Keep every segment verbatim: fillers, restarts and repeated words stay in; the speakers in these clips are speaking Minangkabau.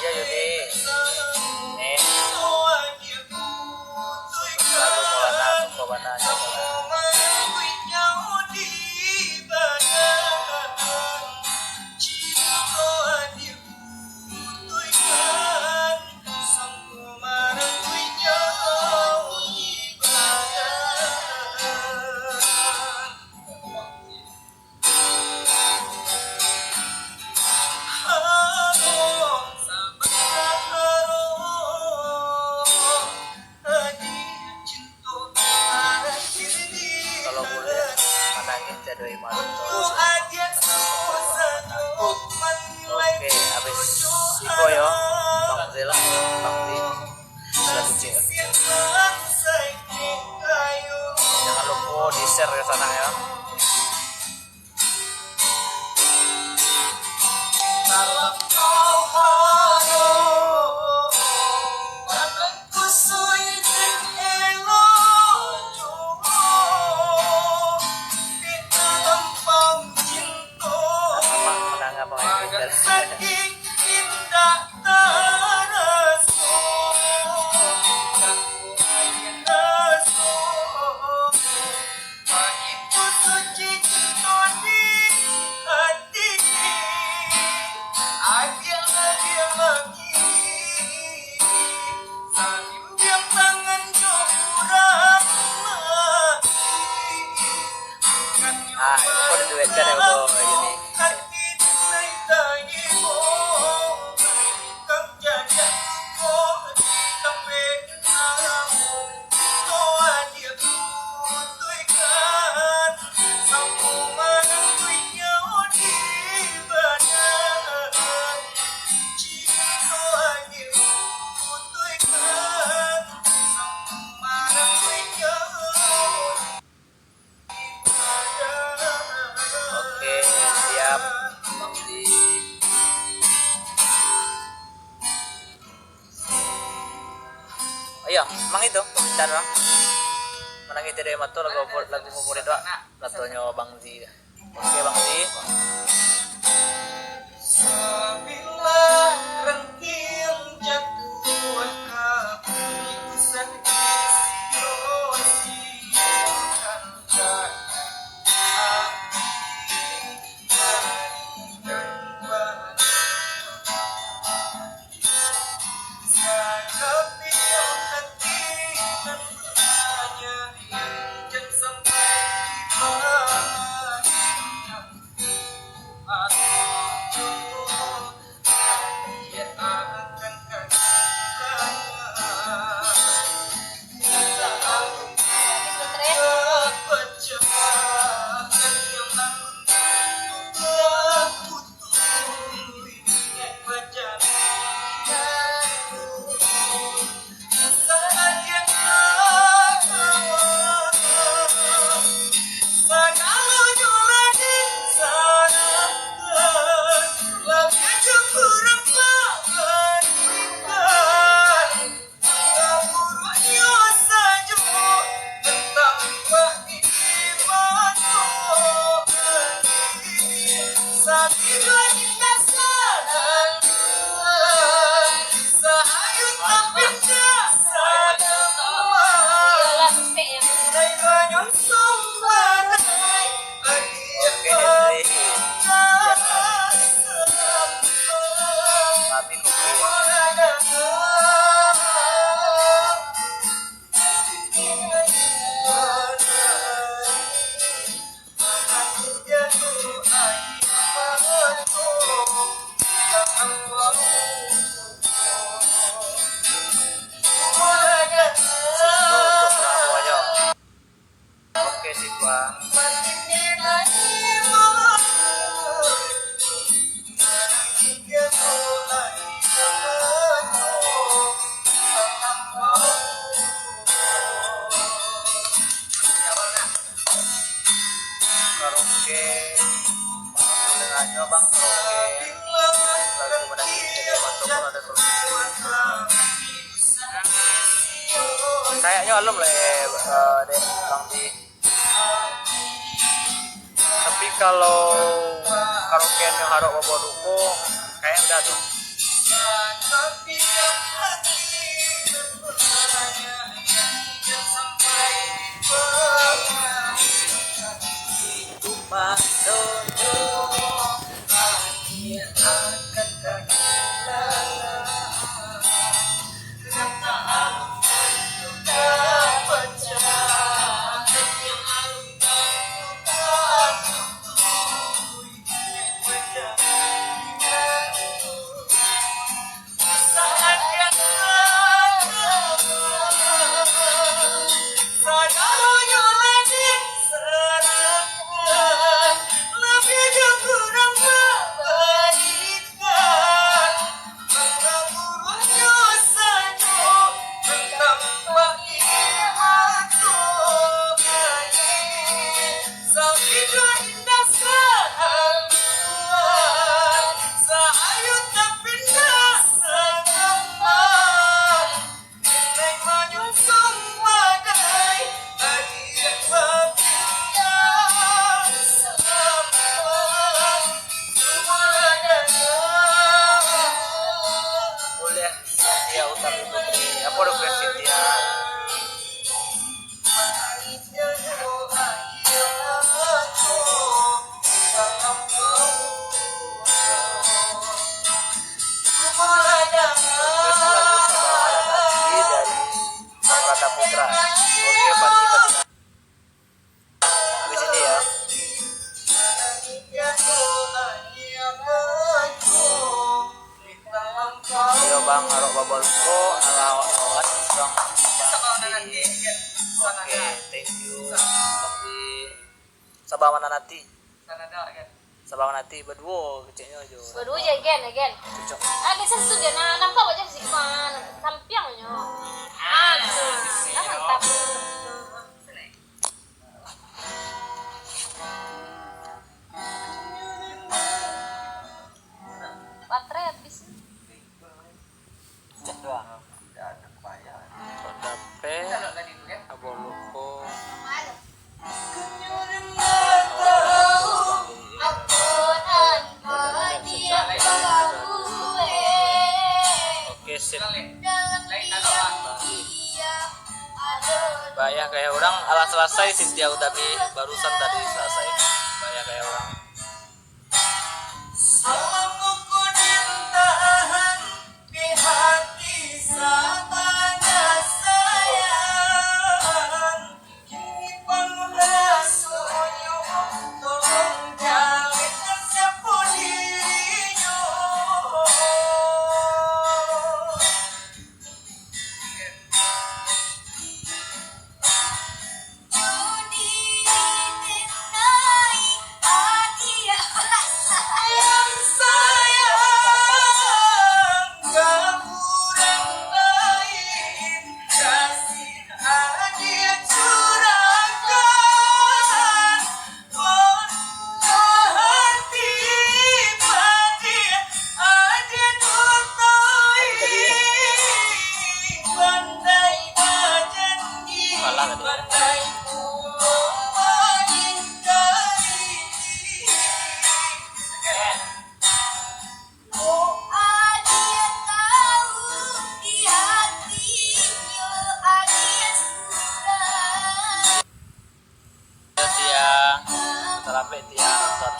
Iya, Yuni. Nih. Lagu Maulana, toko bana, toko bana. Kalau buliah manangih tiado iman. Oke, habis iko yo, Bang Zela, Bang Di, sudah kecil. Jangan lupa di-share ke sana ya. Ah, itu kok diduetkan ya, Bro, ini. Oke, siap. Bang Di. Ayo, mang itu, komentar lah. Manangih tiado iman tu lagu favo-, lagu favorit wak. Katonyo Bang Di. Oke, Bang Di. Yo, Bang, oke. Lagu mana sih? Jadi, Bang, toko ada tuh. Kayaknya alun lah, eh, eh, deh, Bang, di. Tapi kalau karaokean yang harok babawa duko, kayaknya udah tuh. Boleh, Setia Utami Putri. Apa request Setia? Request lagu Sabang Malam Hati dari Prata Putra. Oke, Fani, Fani. Habis ini ya. Iyo, Bang, arok babaluko, ala awak kawan, Bang. Oke, thank you. Tapi, Sabang Malam Hati. Sabang Malam Hati, baduo keceknyo jo. Baduo je, Gen, Gen. Cocok. Ah, geser situ, Gen. Nah, nampak wajah si Iman. Sampiangnyo. Ah, nah. Nah, mantap. Baterai habis. Cek doang. Kok dapek, aboluko. Oke, sip. Bayah gaya urang, alah salasai Sintia Utami, barusan tadi salasai. Bayah gaya urang. Salamo ko den tahan di hati sabana sayang, kini pang rasonyo tolong jalehkan sapo dirinyo. Tia, talambek Tia nonton.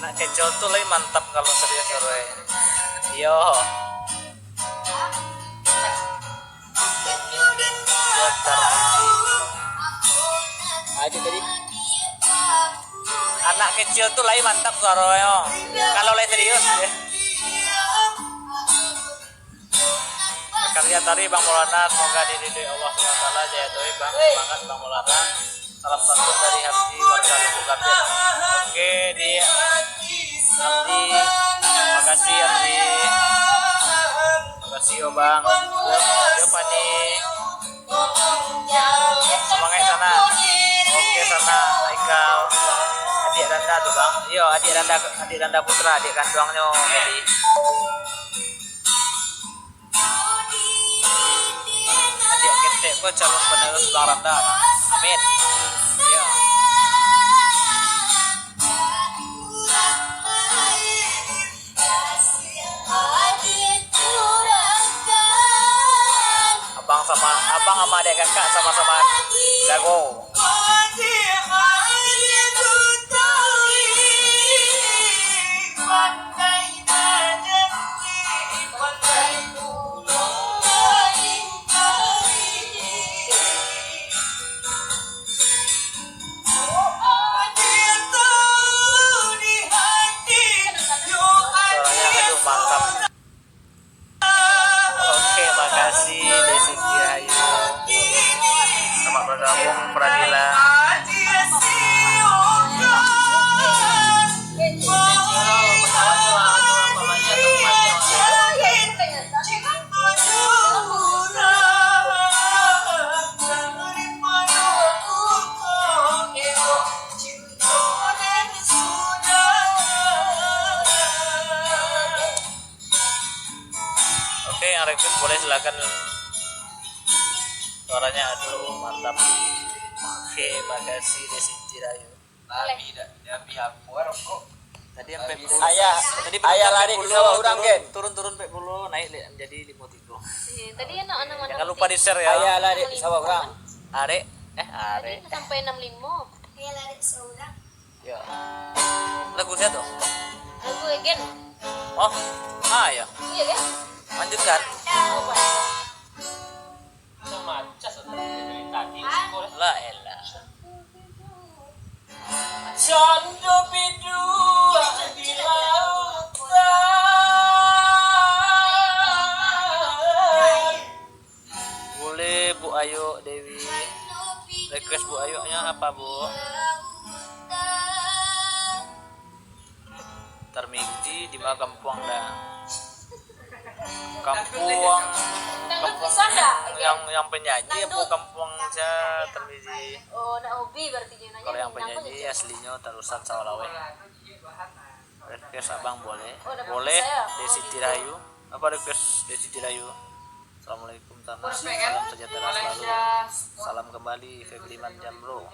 Nak kecil tu lai mantap kalau serius, Roy. Iyo. Anak kecil tu lai mantap suaronyo. Kalau lai serius, eh. Karya tari Bang Maulana, semoga diridoi Allah subhanahu wa taala. Jaya tauhid, Bang. Semangat, Bang Maulana. Salam santun dari Hamdi, warga Lubuk Gambir. Oke, di Hamdi. Makasih, Hamdi. Makasih, yo, Bang. Yo, yo, Fani. Semangat sana. Oke, sana, Haikal. Adik Randa tu, Bang. Iyo, adik Randa, adik Randa Putra, adik kanduangnyo. Jadi, adik ketek ko calon penerus Bang Randa, Bang. Amin. Iyo. Abang sama, abang sama adek kakak sama-sama jago. Suaranya, aduh, mantap. Oke, makasih, Desi Rahayu. Selamat bergabung, Pradila. Oke, yang request boleh silakan. Suaranya, aduh, mantap. Oke, makasih, Desi Rahayu. Boleh. Tadi sampai puluh. Ayah, tadi ayah lari di sawah urang, turun, turun, turun, sampai puluh, naik le-, jadi lima tiga. Iya, tadi anak-anak. Jangan lupa di-share, ya. Ayah lari di sawah urang. Arek, eh, arek. Tadi sampai enam lima. Ayah lari di sawah urang. Ya. Lagu siapa tuh? Lagu Egen. Oh, ah, ya. Iya, kan? Lanjutkan. Apa? Lah, elah. Cando biduang di lautan. Boleh, Bu Ayuk Dewi. Request Bu Ayuknya apa, Bu? Tarmizi di ma kampuang dah? Kampuang, kampuang yang, yang penyanyi apa kampuang sia Tarmizi? Oh, nak hobi berarti dia nanya. Kalau yang penyanyi aslinyo Tarusan Sawalaweh. Request abang boleh? Boleh, Desi Rahayu. Apa request Desi Rahayu? Assalamualaikum, Tana. Salam sejahtera selalu. Salam kembali, Febriman Jamro.